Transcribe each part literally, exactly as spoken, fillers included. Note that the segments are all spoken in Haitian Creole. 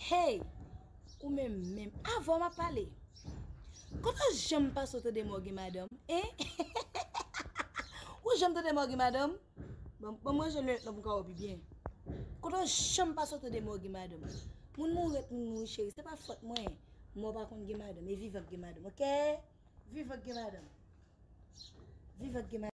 Hey, ou menm menm, avè w m ap pale. Kote w janm pase w tande mò gen madanm, en? Ou janm tande mò gen madanm? Bon, bon, mwen jwenn lè non pou m ka wè pi byen. Kote w janm pase w tande mò gen madanm? Moun mouri ret moun mouri cheri, se pa fòt mwen. Mò pa konn gen madanm, e vivan k gen madanm, oke? Vivan k gen madanm. Vivan k gen madanm.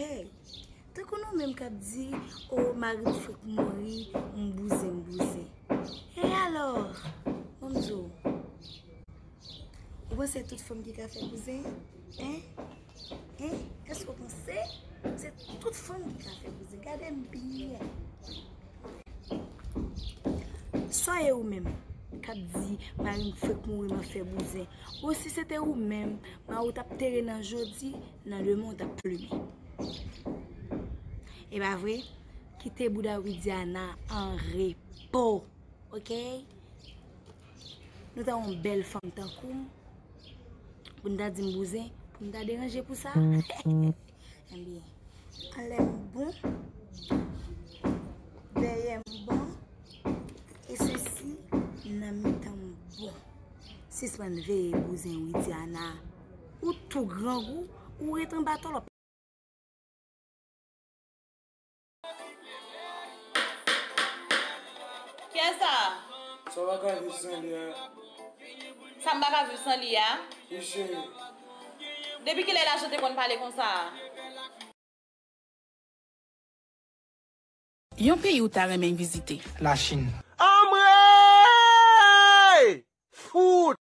Hey, tankou nou menm k ap di, o, mari m fenk mouri, m bouzen, m bouzen. E alò, ban m di w, ou panse tout fanm ki ka fè bouzen? En? En? Èske w panse se tout fanm ki ka fè bouzen? Gade m byen. Swa e ou menm k ap di, mari m fenk mouri, m ap fè bouzen. Bon, si se te ou menm, mari w t ap tere nan jodi, nan demen w t ap plimen. E pa vre? Kite bouda Widiana an repo, oke? Nou ta yon bèl fanm tankou m, pou n ta di m bouzen, pou n ta deranje pou sa? Ebyen, anlè m bon, dèyè m bon, e sesi nan mitan m bon. Sispann veye bouzen Widiana. Ou tou grangou, ou ret anba tòlòp. Kiyès sa? Sa w pa ka viv san li a. Sa m pa ka viv san li a? Wi, cheri. Depi kilè Lajan te konn pale konsa a? Yon peyi w ta renmen vizite? Lachin. Anmwey! Fout!